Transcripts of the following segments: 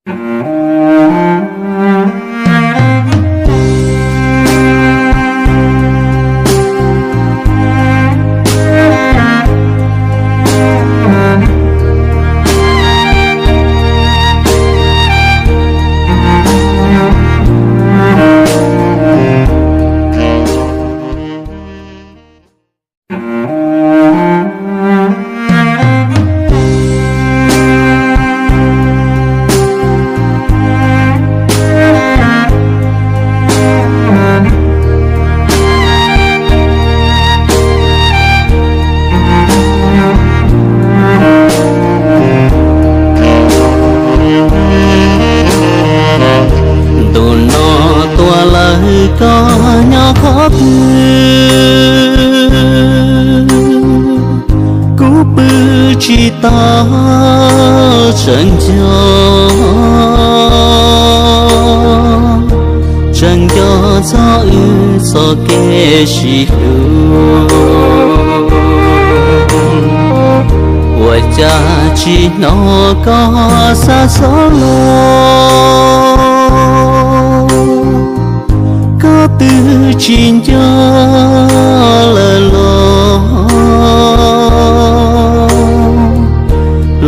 Ntu no tuaj lawm koj nyob qhov twg, kuv pw tsis tau tseem nco, tseem nco txog wb txoj kev sib hlub. Ua cas tsis hnov koj xa xov los, koj twb tsis nco lawm los,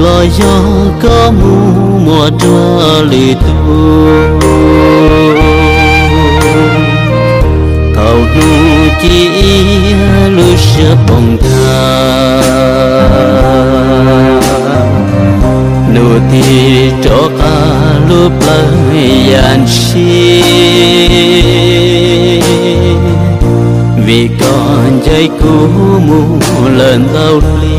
los yog koj mus muaj dua lwm tus. Thaum hnub ci iab lub siab poob tag, nus tig rov qab lub plawv yam ntshis, vim koj ncaim kuv mus lawm ntau hli.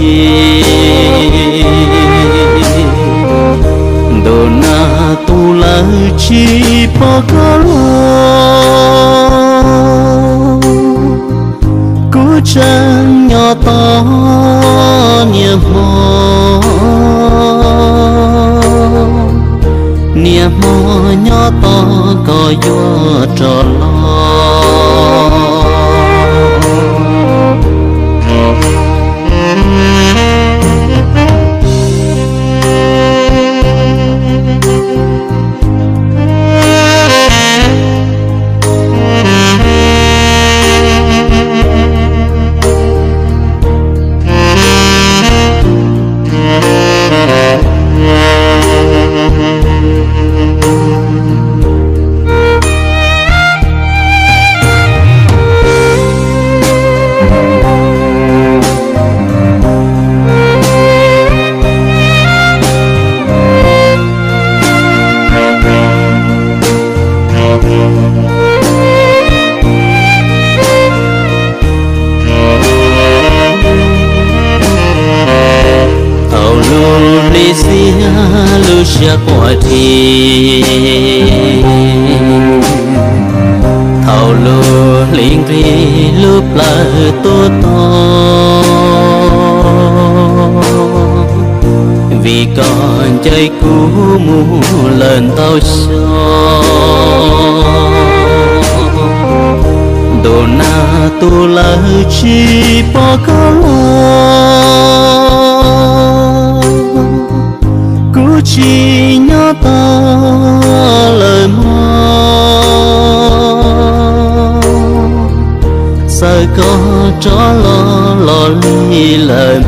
Ntu no tu lawm tsis pom koj los, kuv tseem nyob tos niaj hmo, niaj hmo nyob tos koj yuav rov los. Thaum lub hli xiab lub siab quaj dhi, thaum lub hli nqig lub plawv tuaj tos, vim koj ncaim kuv mus lawm ntau xyoo. Ntu no tu lawm tsis pom koj los, kuv tsis nyob tos lawm mog, txawm koj rov los los li lawm